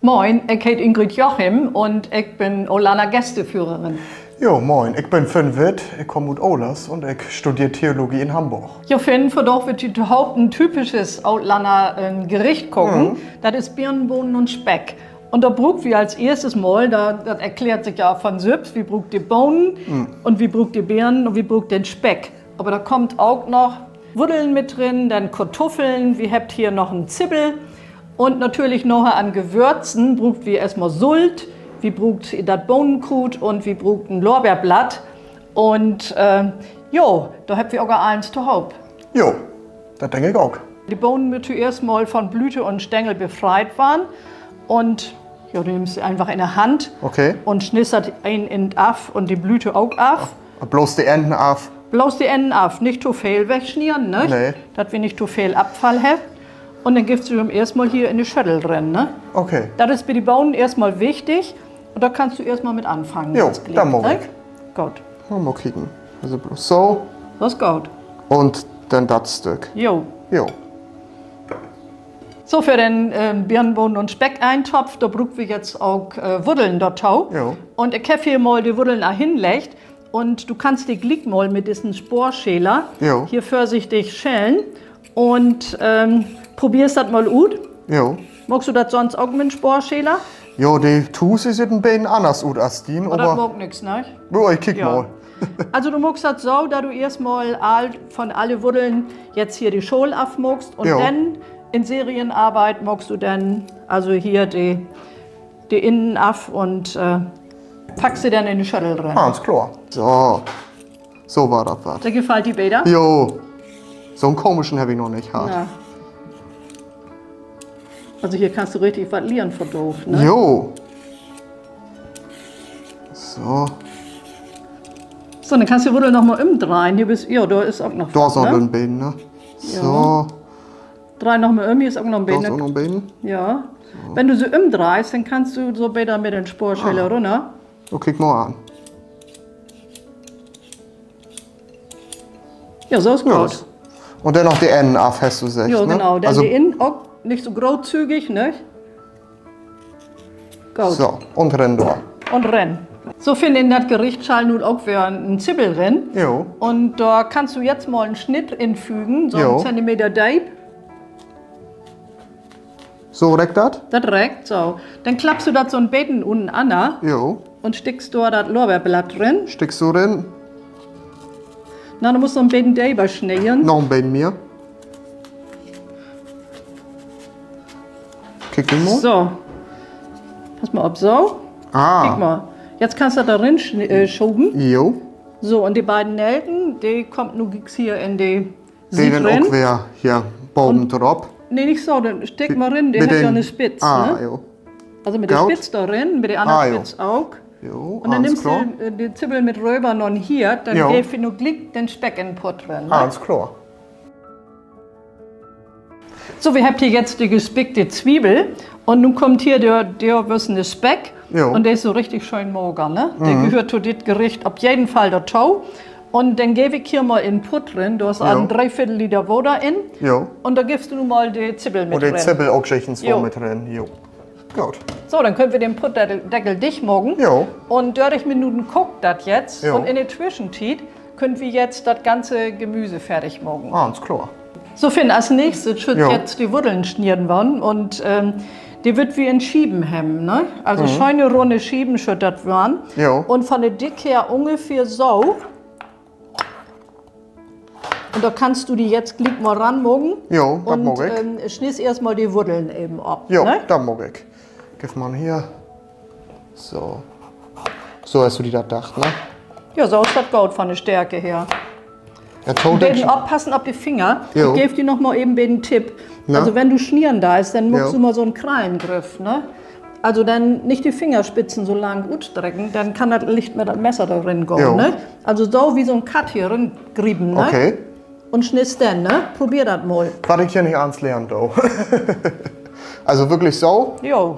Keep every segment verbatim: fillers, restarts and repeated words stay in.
Moin, ik heet Ingrid Jochim un ik bün Olanner Gästeführerin. Jo, moin, ik bün Finn Witt, ik kaam ut Olers un ik studeer Theologie in Hamborg. Jo, Finn, vundaag wüllt wi tohoop en typisches Olanner, äh, Gericht koken. Dat is Birnen, Bohnen un Speck. Un dor bruukt wi as eerstes mal, dat, dat erklärt sik ja von sülvst, wi bruukt de Bohnen un wi bruukt de Birnen un wi bruukt den Speck. Aver dor kummt ok noch Wuddeln mit rin, denn Kartuffeln, wi hebbt hier noch en Zibbel. Un natürlich naher an Gewürzen bruukt wi eerstmal Sult, wi bruukt dat Bohnenkruut un wi bruukt en Lorbeerblatt. Un, äh, jo, dor hebbt wi ok al allens tohoop. Jo, dat denk ik ok. De Bohnen mööt toeerst mal von Blüte un Stengel befreit warrn. Un, jo, du nimmst se eenfach in de Hand un snittst dat een Enn af un de Blüte ok af. Bloots de Ennen af? Bloots de Ennen af, nich to veel wegsnieden, ne? Dat wi nich to veel Abfall hebbt. Un denn giffst du em eerstmal hier in de Schöttel rin, ne? Dat is bi de Bohnen eerstmal wichtig. Un dor kannst du eerstmal mit anfangen. Jo, dat maak ik. Goot. Mal kieken. Also bloots so. Dat is goot. Un denn dat Stück. Jo. So, för den, äh, Birnen, Bohnen un Speck-Eintopf, dor bruukt wi jetzt ok, äh, Wuddeln dorto. Un ik heff hier mal de Wuddeln al hinleggt. Un du kannst de gliek mal mit dissen Spoorscheler hier vörsichtig schellen un, ähm, probeerst dat mal ut. Maakst du dat sonst ok mit 'n Spoorscheler? Jo, de to Huus süht en beten anners ut as dien, aver dat maakt nix, ne? Jo, ik kiek mal. Also du maakst dat so, dat du eerstmal all, von alle Wuddeln jetzt hier de Schaal afmaakst un denn in Serienarbeit maakst du denn, also hier de, de Ennen af un, äh, packst se denn in de Schöttel rin. Ganz kloor. So. So warrt dat wat. Dat gefallt di beter? Jo. So'n komischen heff ik noch nich hatt. Also hier kannst du richtig wat lehren vundaag, ne? Jo. So. So, denn kannst du de Wuddel noch mal ümdreihen. Hier büst, jo, dor is ok noch wat, ne? Dor is noch en beten, ne? So. Dreih noch mal üm, hier is ok noch en beten. Dor is ok noch en beten. Ja. Wenn du se ümdreihst, denn kannst du so beter mit den Spoorscheler rünner. So, kiek mal an. Ja, so is goot. Un denn noch de Ennen af, hest du seggt, ne? Genau, denn de Ennen ok nich so grootzügig, ne? Goot. So, un rin dor. Un rin. So, Finn, in dat Gericht schall nu ok weer en Zibbel rin. Un dor kannst du jetzt mal en Snitt infügen, so 'n Zentimeter deep. So, reckt dat? Dat reckt, so. Denn klappst du dat so 'n beten unnanner un stickst dor dat Lorbeerblatt rin. Stickst du rin. Na, du musst noch 'n beten deper snieden. Noch 'n beten mehr. Kiek mal. So. Pass mal op, so. Kiek mal. Jetzt kannst du dat dor rin schuven. So, un de beiden Nelken, de kummt nu glieks hier in de Siet rin. De denn ok weer hier baven drop. Nee, nich so, denn stick mal rin, de hett ja 'ne Spitz, ne? Also mit de Spitz dor rin, mit de anner Spitz ok. Un denn nimmst du de Zibbel mit röver na'n Hierd, denn geevt wi nu gliek den Speck in Pott rin, ne? Ganz kloor. So, wi hebbt hier jetzt de gespickte Zwiebel. Un nu kummt hier de, de wussene Speck. Un de is so richtig schöön mager, ne? De gehöört to dit Gericht op jeden Fall dorto. Un denn geev ik hier mal in Pott rin, dor is al en Dreeviertel Liter Water in. Un dor giffst du nu mal de Zibbel mit rin. Un de Zibbel ok jichtenswo mit rin. So, denn köönt wi den Pottdeckel dicht maken. Un dörtig Minuten kaakt dat jetzt. Un in de Twischentiet köönt wi jetzt dat ganze Gemüse fertig maken. Ganz kloor. So, Finn, as nächstet schüllt jetzt de Wuddeln sneden warrn un, ähm, de wüllt wi in Schieven hebben, ne? Also schöne runne Schieven schüllt dat warrn. Un von de Dick her ungefähr so. Un dor kannst du di jetzt gliek mal ranmaken. Un, ähm, snittst eerstmal de Wuddeln even op, ne? Dat maak ik. Giff mal hier. So. So hest du di dat dacht, ne? Ja, so is dat goot von de Stärke her. Beten oppassen op de Finger. Ik geev di noch mal even beten Tipp. Also wenn du snieden deist, denn maakst du mal so'n Krallengriff, ne? Also denn nich de Fingerspitzen so lang utstrecken, denn kann dat licht mit dat Messer dor rin gahn, ne? Also so wie so'n Katt hier ringriepen, ne? Un snittst denn, ne? Probeer dat mal. Wat ik hier nich allens lehren do. Also würklich so? Jo.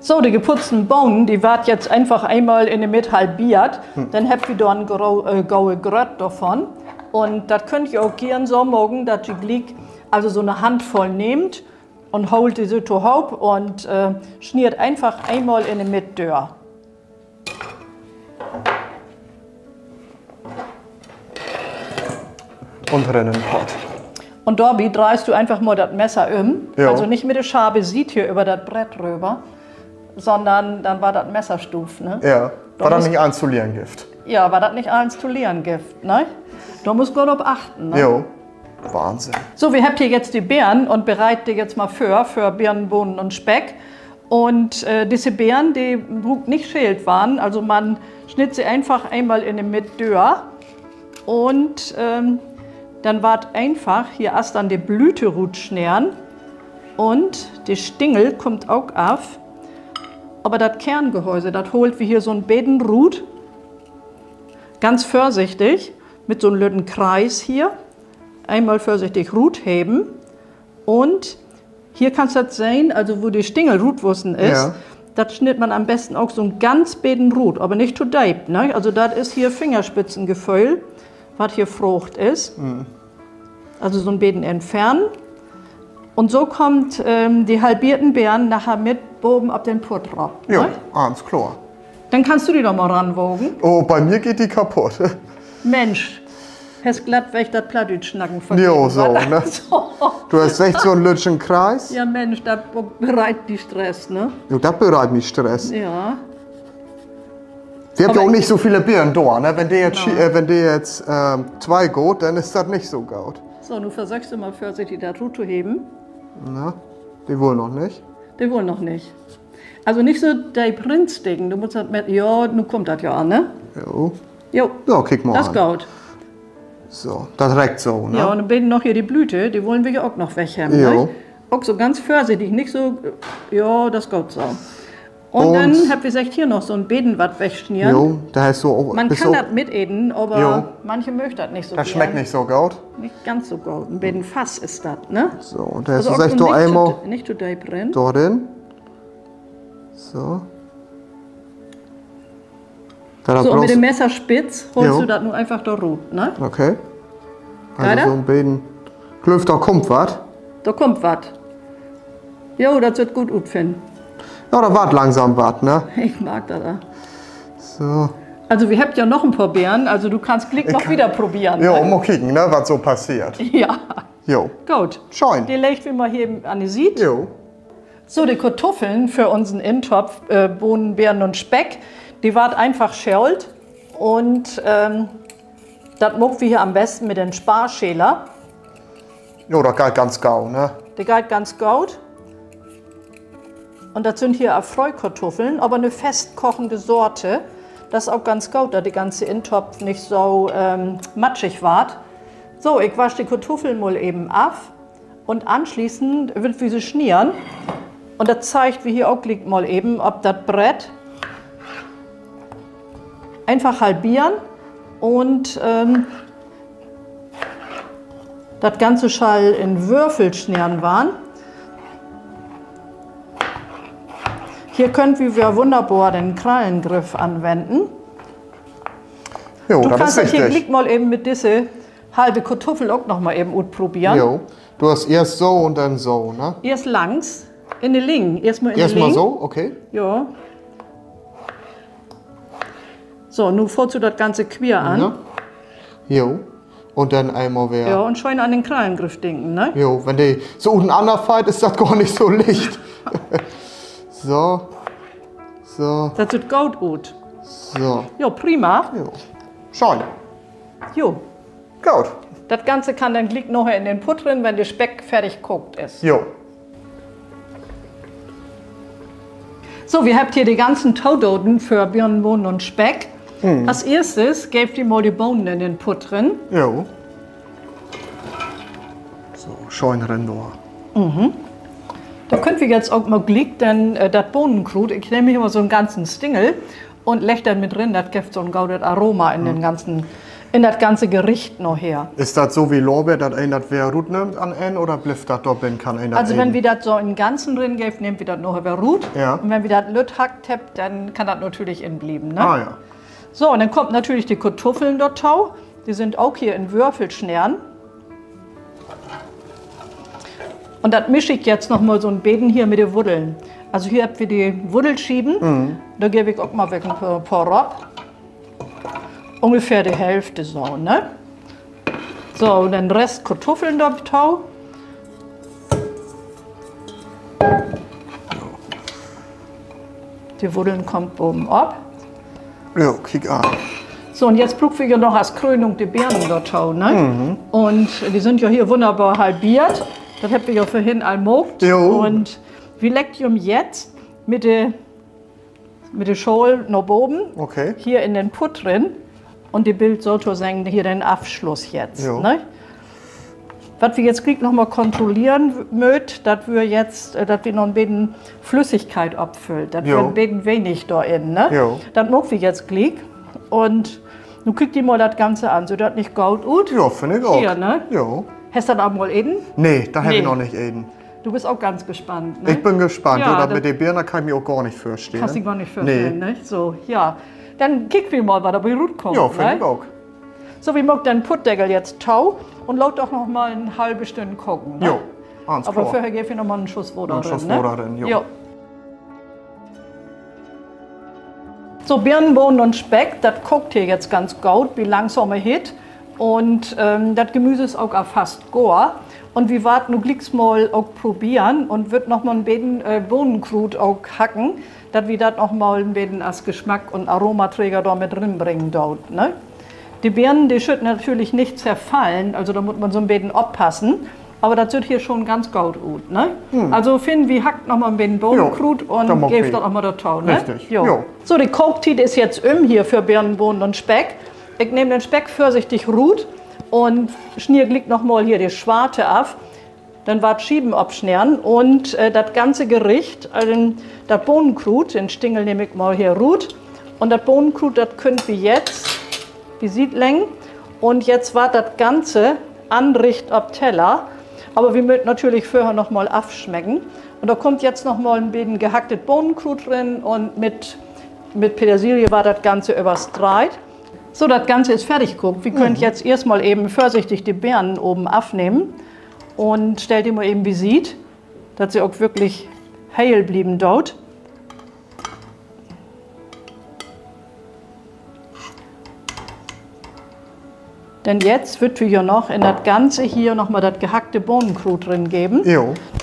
So, de geputzten Bohnen, de warrt jetzt eenfach eenmal in de Midd halbeert. Denn hebbt wi dor en gro-, äh, gode Grött dorvon. Un dat köönt ji ok geern so maken, dat ji gliek Also so 'ne Handvull nehmt un hoolt de so tohoop un sniedt eenfach eenmal in de Midd dör. Un rin in Pott. Un dorbi dreihst du eenfach mal dat Messer üm. Also nich mit de scharpe Siet hier över dat Brett röver, sonnern denn warrt dat Messer stuuv, ne? Wat dat nich allens to lehren gifft. Ja, wat dat nich allens to lehren gifft, ne? Dor musst goot op achten, ne? Wahnsinn. So, wi hebbt hier jetzt de Beern un bereit de jetzt mal vör, för Beern, Bohnen un Speck. Un disse Beern, de bruukt nich schält warrn, also man snitt se eenfach eenmal in de Midd dör un denn warrt eenfach hier as denn de Blüte rutsneden un de Stingel kummt ok af. Aver dat Kerngehäuse, dat hoolt wi hier so 'n beten rut. Ganz vörsichtig, mit so 'n lütten Kreis hier. Eenmal vörsichtig rutheven. Un hier kannst dat sehn, also wo de Stingel rutwussen is, dat snitt man an'n besten ok so 'n ganz beten rut, aver nich to deep, ne? Also dat is hier Fingerspitzengeföhl, wat hier fraagt is. Also so 'n beten entfernen. Un so kummt de halbeerten Beern naher mit boven op den Putt rop, ne? Ganz kloor. Denn kannst du di doch mal ranwagen. Oh, bi mi geiht de kaputt. Mensch, hest glatt weg dat Plattdüütsch snacken vergeten, so, ne? Du hest seggt, so 'n lütten Kreis. Ja, Mensch, dat bereit di Stress, ne? Jo, dat bereit mi Stress. Wi hebbt ja ok nich so vele Beern dor, ne? Wenn de jetzt twee gaht, denn is dat nich so goot. So, nu versöchst du mal vörsichtig, dat rut to heven. Na, de wull noch nich. De wull noch nich. Also nich so deep rinsteken, du musst dat mit, ja, nu kummt dat ja an, ne? Jo. Jo, kiek mal an. Dat is goot. So, dat reckt so, ne? Ja, un denn noch hier de Blüte, de wullen wi ja ok noch weghebben, ne? Ok so ganz vörsichtig, nich so, ja, dat is goot so. Un denn hebbt wi seggt, hier noch so 'n beten wat wegsnieden. Man kann dat miteten, aver manche möögt dat nich so geern. Nich ganz so goot. En beten fast is dat, ne? So, un denn hest du seggt, dor eenmal nich to deep rin. Dor rin. So. So, mit de Messerspitz hoolst du dat nu eenfach dor rut, ne? Okay. Also so 'n beten. Glööv, dor kummt wat. Dor kummt wat. Jo, dat süht goot ut, Finn. Ja, dat warrt langsam wat, ne? Ik mark dat. So. Also wi hebbt ja noch en poor Beern, also du kannst gliek noch wieder proberen, ne? Mal kieken, ne, wat so passeert. Ja. Jo. Goot. Schöön. De leggt wi mal hier an de Siet. So, de Kartuffeln för unsen Intopf, Bohnen, Beern un Speck, de warrt eenfach schält. Un dat maakt wi hier an'n besten mit den Sparschäler. Jo, dat geiht ganz gau, ne? De geiht ganz goot. Un dat sünd hier Fröhkartuffeln, aver 'ne festkochende Sorte. Dat is ok ganz goot, dat de ganze Intopf nich so matschig warrt. So, ik wasch de Kartuffeln mal even af. Un anschließend wüllt wi se snieden. Un dat zeigt wi hier ok gliek mal even op dat Brett. Eenfach halberen un dat Ganze schall in Wörfel sneden warrn. Hier köönt wi weer wunnerbor den Krallengriff anwennen. Du kannst dat hier gliek mal even mit disse halbe Kartuffel ok noch mal even utproberen. Du hest eerst so un denn so, ne? Eerst langs, in de Ling. Eerstmal in de Ling. So, nu faatst du dat Ganze quer an. Jo. Un denn eenmal weer. Jo, un schöön an den Krallengriff denken, ne? Jo, wenn de so utenanner fallt, is dat gor nich so licht. So. So. Dat süht goot ut. So. Jo, prima. Schöön. Jo. Goot. Dat Ganze kann denn gliek naher in den Putt rin, wenn de Speck fertig kaakt is. Jo. So, wi hebbt hier de ganzen Todaten för Birnen, Bohnen un Speck. As eerstes geevt wi mal de Bohnen in den Putt rin. Jo. So, schöön rin dor. Dor köönt wi jetzt ok mal gliek denn dat Bohnenkruut, ik nehm hier mal so'n ganzen Stengel un legg dat mit rin, dat gifft so'n godet Aroma in den ganzen, in dat ganze Gericht naher. Is dat so wie Lorbeer, dat een dat weer rutnimmt an Enn oder blifft dat dor binnen, kann een dat eten? Also wenn wi dat so in'n Ganzen rin geevt, nehmt wi dat naher weer rut. Un wenn wi dat lütt hackt hebbt, denn kann dat natürlich inblieven, ne? So, un denn kummt natürlich de Kartuffeln dorto. De sünd ok hier in Wörfel sneden. Un dat misch ik jetzt noch mal so 'n beten hier mit de Wuddeln. Also hier hebbt wi de Wuddelschieven. Dor geev ik ok mal weg en poor, poor rop. Ungefähr de Hälfte so, ne? So, un den Rest Kartuffeln dorto. De Wuddeln kummt baven op. Jo, kiek an. So, un jetzt bruukt wi ja noch as Krönung de Beern dorto, ne? Un de sünd ja hier wunnerbor halbiert. Dat hebbt wi ja vörhen al maakt. Un wi leggt jem jetzt mit de, mit de Schaal na boven hier in den Putt rin. Un de billt sotoseggen hier den Afsluss jetzt, ne? Wat wi jetzt gliek noch mal kontrolleren mööt, dat wi jetzt, äh, dat wi noch en beten Flüssigkeit opfüllt. Dat weer en beten wenig dor in, ne? Dat maakt wi jetzt gliek. Un nu kiek di mal dat Ganze an. Süht dat nich goot ut? Jo, finn ik ok. Hier, ne? Hest dat al mal eten? Nee, dat heff ik noch nich eten. Du büst ok ganz gespannt, ne? Ik bün gespannt. Jo, dat mit de Beern, dat kann ik mi ok gor nich vörstellen. Kannst di gor nich vörstellen, ne? So, ja. Denn kiek wi mal, wat dor bi rutkummt, ne? Jo, finn ik ok. So, wi maakt den Puttdeckel jetzt to un laat dat noch mal en halve Stünn koken, ne? Aver vörher geevt wi noch mal en Schuss Water rin, ne? So, Beern, Bohnen un Speck, dat kookt hier jetzt ganz goot bi langsame Hitt. Un, ähm, dat Gemüse is ok al fast goor. Un wi warrt nu glieks mal ok proberen un wüllt noch mal en beten, äh, Bohnenkruut ok hacken, dat wi dat noch mal en beten as Geschmack un Aromaträger dor mit rinbringen doot, ne? De Beern, de schüllt natürlich nich zerfallen, also dor mutt man so 'n beten oppassen. Aver dat süht hier schon ganz goot ut, ne? Also, Finn, wi hackt noch mal en beten Bohnenkruut un geevt dat noch mal dorto, ne? So, de Kooktiet is jetzt üm hier för Beern, Bohnen un Speck. Ik nehm den Speck vörsichtig rut un snied gliek noch mal hier de Swarte af. Denn warrt Schieven opsneden un, äh, dat ganze Gericht, äh, dat Bohnenkruut, den Stengel nehm ik mal hier rut. Un dat Bohnenkruut, dat köönt wi jetzt bi Siet leggen. Un jetzt warrt dat Ganze anricht op Teller. Aver wi mööt natürlich vörher noch mal afsmecken. Un dor kummt jetzt noch mal en beten gehacktet Bohnenkruut rin un mit, mit Petersilie warrt dat Ganze överstreit. So, dat Ganze is fertig kookt. Wi köönt jetzt eerst mal even vörsichtig de Beern baven afnehmen un stellt de mal even bi Siet, dat se ok würklich heel blieven doot. Denn jetzt wüllt wi jo noch in dat Ganze hier noch mal dat gehackte Bohnenkruut ringeven.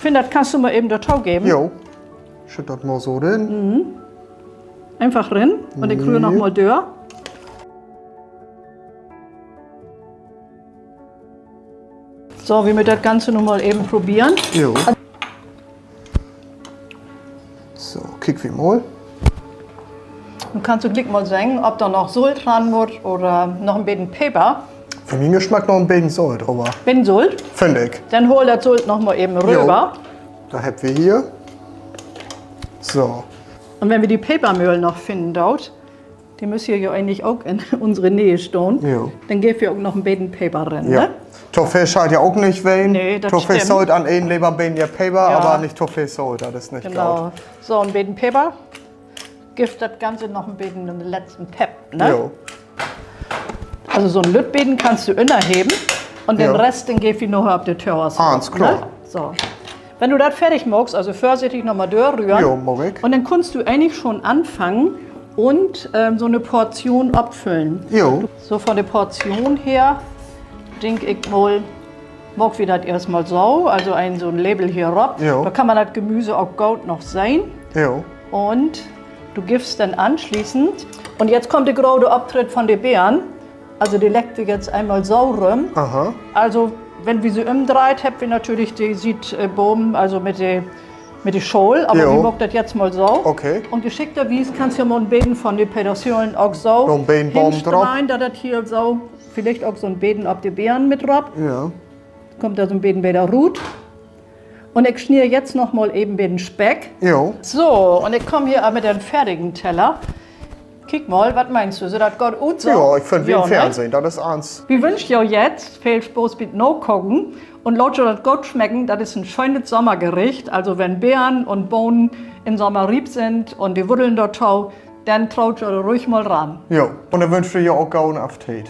Finn, dat kannst du mal even dorto geven. Schütt dat mal so rin. Eenfach rin un ik röhr noch mal dör. So, wi mööt dat Ganze nu mal even proberen. So, kiek wi mal. Nu kannst du gliek mal seggen, of dor noch Solt ran mutt oder noch en beten Peper. För mien Geschmack noch en beten Solt, aver beten Solt? Finn ik. Denn hool dat Solt noch mal even röver. Dor hebbt wi hier. So. Un wenn wi de Pepermöhl noch finnen doot, de müss hier jo egentlich ok in unsere Nähe stahn, denn geevt wi ok noch en beten Peper rin, ne? To veel schall ja ok nich ween. To veel Solt an een, lever en beten Peper, aver nich to veel Solt, dat is nich goot. So, en beten Peper gifft dat Ganze noch en beten en letzten Pepp, ne? Also so 'n lütt beten kannst du ünnerheven un den Rest, den geevt wi noch op de Tellers rop, ne? So. Wenn du dat fertig maakst, also vörsichtig noch mal dörröhren. Un denn kunnst du egentlich schon anfangen un, ähm, so 'ne Portion opfüllen. So, von de Portion her, denk ik mal, maakt wi dat eerstmal so, also een, so 'n Lepel hier rop. Dor kann man dat Gemüse ok goot noch sehn. Un du giffst denn anschließend, un jetzt kummt de grote Optritt von de Beern. Also, de leggt wi jetzt eenmal so rüm. Also, wenn wi se ümdreiht, hebbt wi natürlich de Siet, äh, baven, also mit de, mit de Schaal, aver wi maakt dat jetzt mal so. Un geschickterwies kannst ja mal en beten von de Petersilien ok so hinstreien, dat dat hier so, villicht ok so 'n beten op de Beern mit rop. Kummt dor so 'n beten beter rut. Un ik snie jetzt noch mal even beten Speck. So, un ik kaam hier mit den fertigen Teller. Kiek mal, wat meenst du? Süht dat goot ut so? Jo, ik finn, wi in Fernsehen, dat is ans. Wi wünscht jo jetzt veel Spaaß bi't Nakaken un laat jo dat goot smecken. Dat is en schönet Sommergericht. Also, wenn Beern un Bohnen in Sommer riep sünd un de Wuddeln dorto, denn troot jo dor ruhig mal ran. Jo, un denn wünscht wi jo ok goden Appetit.